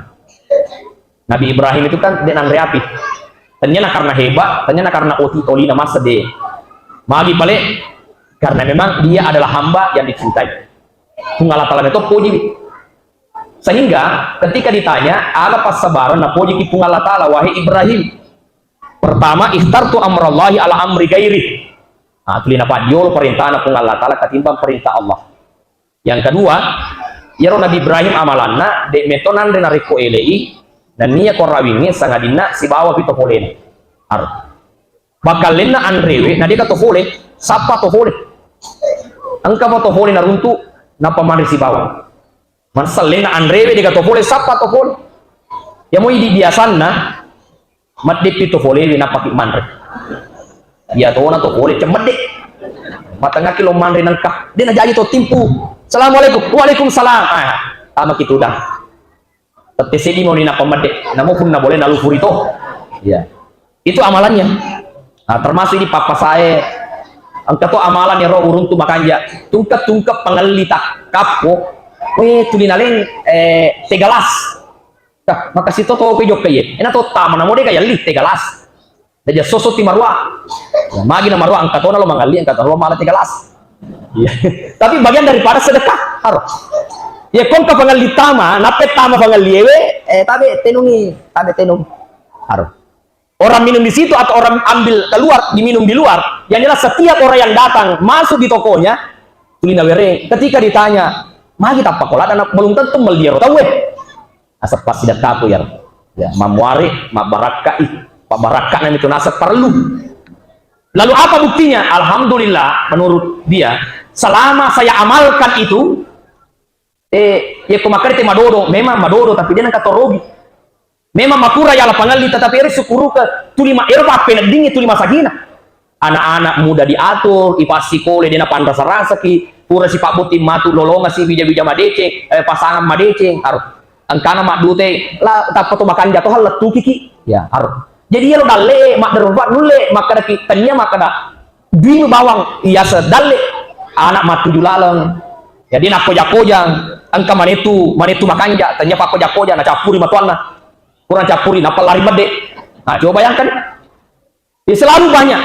Nabi Ibrahim itu kan dia nanre api. Ternyata karena hebat, ternyata karena oti tolina masa de. Magi pale karena memang dia adalah hamba yang dicintai. Pung Allah Ta'ala itu puji. Sehingga ketika ditanya, aga passabareng napojiki Puang Allah Ta'ala, wahai Ibrahim? Pertama, ikhtartu amrallahi ala amri gairi. Nah, tuli napaddiolo perintahna Puang Allah Ta'ala katimbang perintah Allah. Yang kedua, iyaro Nabi Ibrahim amalanna, de' meto nanre narekko ele'i, nennia korawingnge sangadinna sibawa pi to polena. Aro. Bakkallenna anrewe, na de'ka to pole, sappa to pole. Engka pa to pole naruntu, nappa manre sibawa. Mansallenna anrewe, de'ka to pole, sappa to pole. Yamo idi biasanna, maddeppi to polewe, nappaki manre. Iya tona to pole, cemmedde. Matengaki lo manre nengka. De' najaji to timpu. Assalamualaikum. Waalaikumsalam. Ah, tamaki tudang. Tette seddi moni nappa medde. Namo punna boleh nalufuri to. Iya. Itu amalannya. Nah, termasuk di pappasae. Engka to amalan ero uruntu makanja. Tungke-tungke pangelli takkappo. Eh, tuli naleng, eh, tegalas. Kah, makasih to to pe jokka iye. Ena to tama namo de' kayalli tegalas. Daja soso ti marua. Ya, magi na marua engka tona lo mangalli, engka tona lo mala tegalas. Iya. Tapi bagian daripada sedekah, aro. Ya, kongka pangalli tama, nappe tama pangalli ewe, eh, tabe tenungi, tabe tenung. Aro. Orang minum di situ atau orang ambil keluar, diminum di luar. Yang jelas setiap orang yang datang masuk di tokonya, tuli nawereng. Ketika ditanya, magi tappa kola dan belum tentu melihat tahu eh. Naseng passidekkaku iyaro. Ya, mammuare, mabbarakkai. Pabbarakka'na mitu naseng parellu. Lalu apa buktinya? Alhamdulillah, menurut dia, selama saya amalkan itu, eh, ya, ko makkeda te madodo, memang madodo, tapi de' nengka to rogi. Memang makura yala pangelli, tetapi ero syukuruka tuli ma-, ero pappeneddingi tuli masagina. Anak-anak muda diatur, ipassikole, de' napanrasa-rasaki, pura sipabbuting matu lolongasi bija-bija madeceng, eh, pasangan madeceng, aro. Engkana maddute, la, tappa to makanja to lettukiki. Ya, aro. Jadi iyaro dalle, madderufat nulle, makkedaki, tania makkeda, dui bawang, iyaseng dalle, anak mattuju laleng. Jadi nakkoja-kojang, engka manetu, manetu makanja, tania pakkoja-koja, nacappuri matuanna. Kurang cappuri, nappa lari medde. Nah, coba bayangkan. Ya, selalu banyak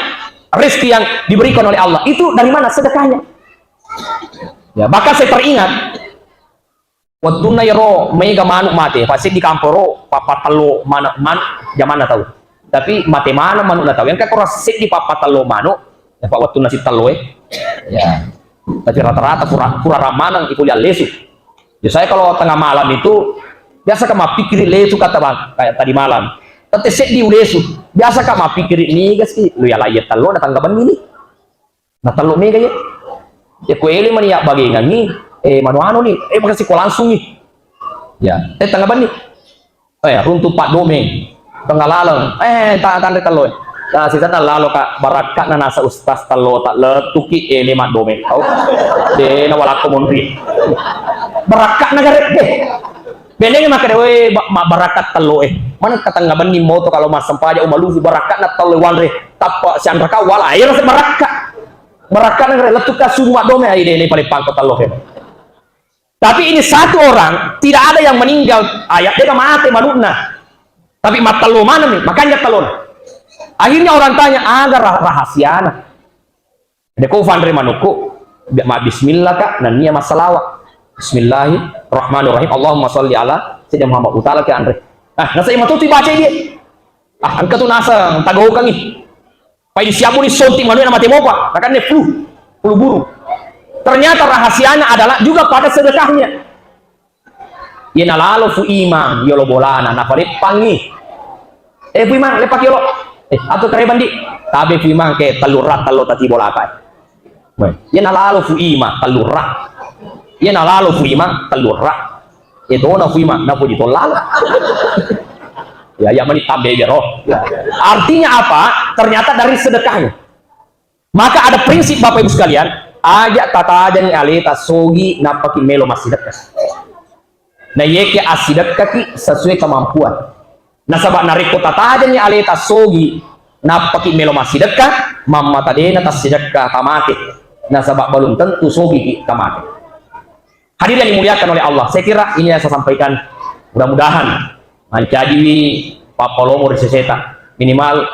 rezeki yang diberikan oleh Allah. Itu dari mana? Sedekahnya. Ya, bahkan saya teringat, wettunna iyaro mega manuk mate, pas seddi kamporo, pappatello manuk, manuk jamanna tau. Tapi mate maneng manukna tau. Yang kan kurang seddi pappatello manuk, ya, Pak, wettunna sitello, eh. Ya. Tapi rata-rata kurang, kurang ramaneng ipuli allesu. Ya, saya kalau tengah malam itu, biasa kan mappikiri lesu kata bang, kayak tadi malam. Tette seddi ulesu, biasa kan mappikiri niga sih, lu ya lah iya tello na tangga benni ni. Na tello mega ya. Ya ku ele mani ya bagengangi, eh, manu anu ni, eh, makasih ko langsung ni. Ya, eh, tangga benni. Eh, runtu paddomeng. Tengah laleng. Eh, ta-, tanre tello. Nah, sisana lalo ka barakka na nasa ustaz tello tak letuki ele maddomeng. Tau. De na walakko monri. Barakka na gare deh. Beneng makkeda, "We, ba-, ma-, barakka tello eh. Mana ka tengah benni moto kalau massempaja umalufu barakka na tello wanre. Tappa sianraka wala ayo rasa barakka." Barakka na gare letuka subuh maddomeng ai de ne paling pangko tello eh. Tapi ini satu orang, tidak ada yang meninggal, ayat dia mate manukna. Tapi mattello maneng nih, makanya tello. Akhirnya orang tanya, "Aga rah-, rahasiana?" Deko fanre manukku, ma bismillah ka, nennia massalawa. Bismillahirrahmanirrahim. Allahumma sholli ala sayyidina Muhammad. Utala ke anre. Ah, nasa imatu tu baca dia. Ah, engka tu nasa tagokangi. Pai disiabbuni sonti manu'e namate mopa, nakanne flu, flu burung. Ternyata rahasianya adalah juga pada sedekahnya. Iya nalalo Fu Imang, yolo bolana, napaleppangi. Eh, Fu Imang, leppaki yolo. Eh, atau kerebandi. Tabe Fu Imang ke tellu rak, tello tati bolaka. Weh, iya nalalo Fu Imang, tellu rak. Iya nalalo Fu Imang, tellu rak. Iya tona Fu Imang, napuji to lalo. Ya, ya mani tambe biro. Artinya apa? Ternyata dari sedekahnya. Maka ada prinsip Bapak Ibu sekalian, aja tatajani aleta sogi nappaki melo massidekka. Na yeke assidekkaki sesuai kemampuan. Nasaba narekko tatajani aleta sogi nappaki melo massidekka, mammata dena tassidekka tamate. Nasaba belum tentu sogiki tamate. Hadirin yang dimuliakan oleh Allah, saya kira ini yang saya sampaikan. Mudah-mudahan mancajiwi pappalomo ri seseta. Minimal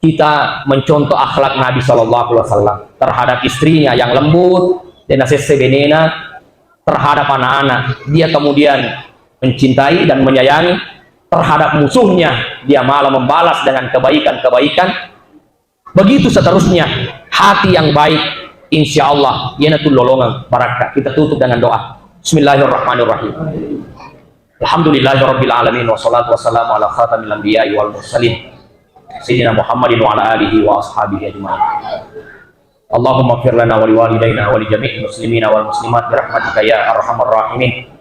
kita mencontoh akhlak Nabi Shallallahu Alaihi Wasallam terhadap istrinya yang lembut, dan sesse benena terhadap anak-anak. Dia kemudian mencintai dan menyayangi terhadap musuhnya, dia malah membalas dengan kebaikan-kebaikan. Begitu seterusnya, hati yang baik, insya Allah, iyanatu lolongeng barakka. Kita tutup dengan doa. Bismillahirrahmanirrahim. Alhamdulillahirabbil alamin, wassalatu wassalamu ala khatamil anbiya'i wal mursalin, sayyidina Muhammadin wa ala alihi wa ashabihi ajma'in. Allahumma ighfir lana wa liwalidaina wa li jami'il muslimina wal muslimat bi rahmatika ya arhamar rahimin.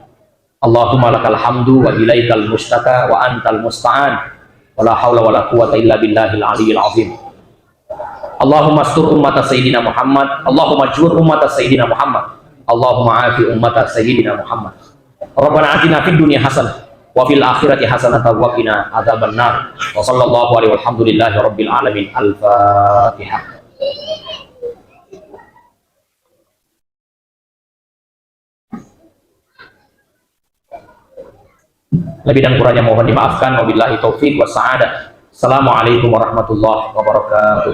Allahumma lakal hamdu wa ilaikal mustaka wa antal musta'an. Wa la haula wa la quwwata illa billahil aliyyil azim. Allahumma astur ummata sayyidina Muhammad. Allahumma jur ummata sayyidina Muhammad. Allahumma afi ummata sayyidina Muhammad. Rabbana atina fid dunya hasanah wa fil akhirati hasanah wa qina adzabannar. Wa sallallahu alaihi walhamdulillahi rabbil alamin. Al-Fatihah. Lebih dan kurangnya mohon dimaafkan. Wabillahi taufiq was sa'adah. Assalamualaikum warahmatullahi wabarakatuh.